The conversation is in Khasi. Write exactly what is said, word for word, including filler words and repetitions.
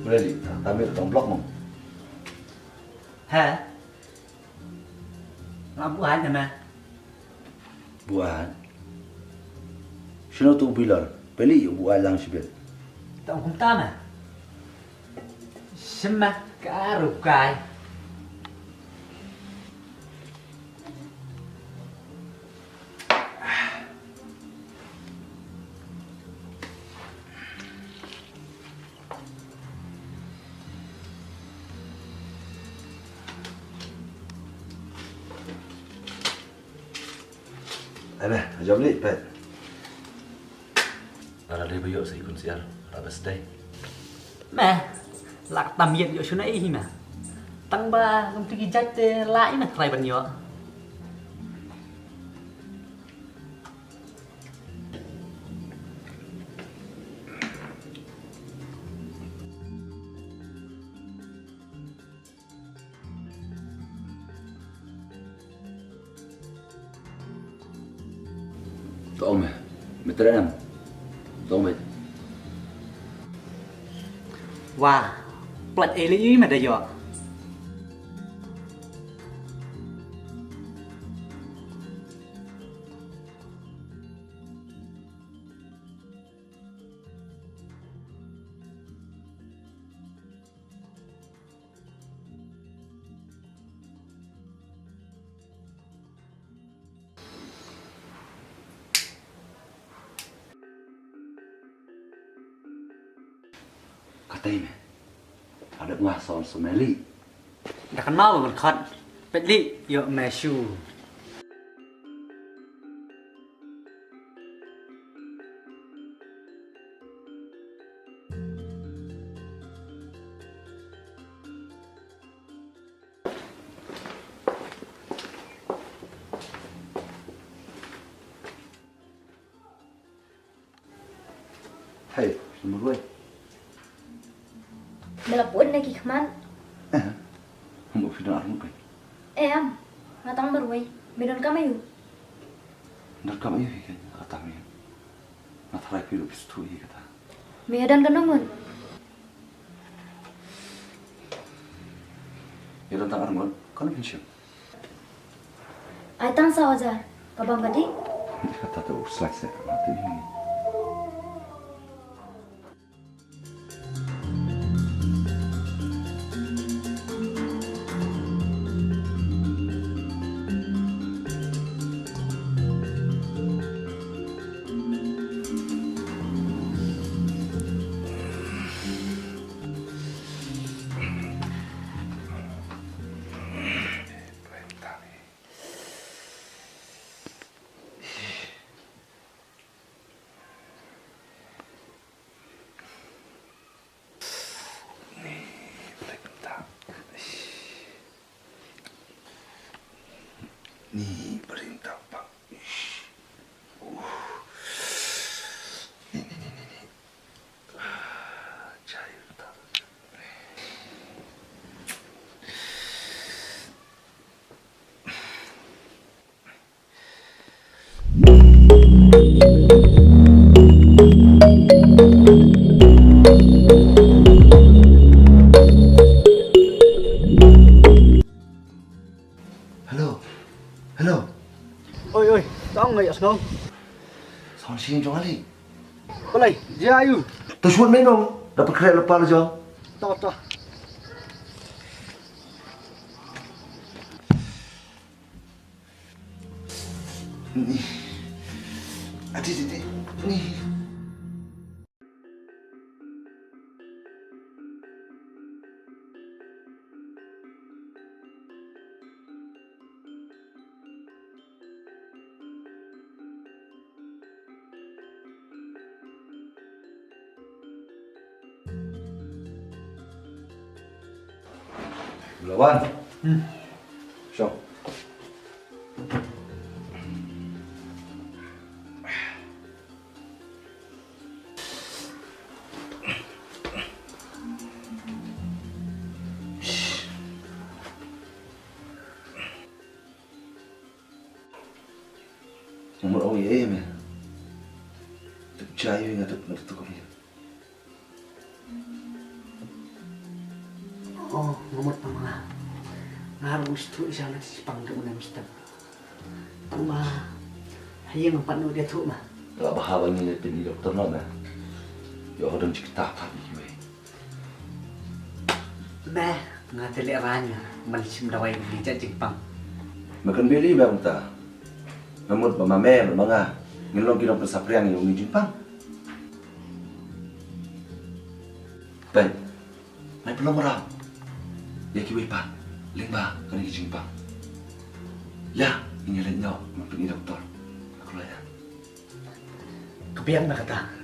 Ready, ta mir tang blok mong. He. Nga buat ne me. Buat. Shino tu bilor. Peli yu buat lang shibit. Tang kumta me. Shima ka rukai. Ebe, jom li pet. Ara dei ba ïoh sa ikun siar. Rabes dei. Me, lak tam yet ïoh shuna ihi me. Tang ba kum tiki jait te la ina trai ban ïoh. To me, me trem. To me. Wah, plat eli me da ïoh. Katei me. Adep nga son sumeli. Da kan mau ban khot. Pet li ïoh me shu. Hey, number one. Me la pun na ki khmat. Eh, mo fi don armut kai. Em, nga tang marwei. Me don kam aïu? Don kam aïu hi kai, kata me. Nga tharai phi ruh phi sngewthuh hi kata. Me don ka nongun. Ïa don tang arngut, kan pynshim. Ai tang saw hajar, ka bam ka dih. Kata tu u slai seh, mati ini. Ni, paling tampak. Ish. Ni, ni, ni, ni, ni. Ah, jai betul. Hello. Hello. Oi, oi, tang ngai asnong. Song sing jong ali. Balai, jia ayu. To shwet me nong, da pekret lepa le jong. To, to. Ni. Ati, ati, ati. Ni. Belawan. Hmm. Shong. Umur ong ye me. Tuk jai nga tuk nga tuk ye. Oh, nga mut pang ma nga. Nga ruh shu thuh sha na jingpang da u na mister. Tang ma ha ïing pat nu dia thuh ma. Nga ba ha ba ngi ne pyn i doktor no ma. Ïoh dang jingkita pat ni kiwei. Ba nga te leh rang man shim dawai ni jat jingpang. Ma kan beli ba mynta. Nga mut ba ma me ba ma nga ngin long ki nongpynsaphriang ïa u ni jingpang. Pyn. Nai pynlong raw ïa kiwei pat lyngba kane ka jingpang. Ïa, ngin ïa leit noh ban pyn i doktor. Ka kloi ha. Ka biang na kata.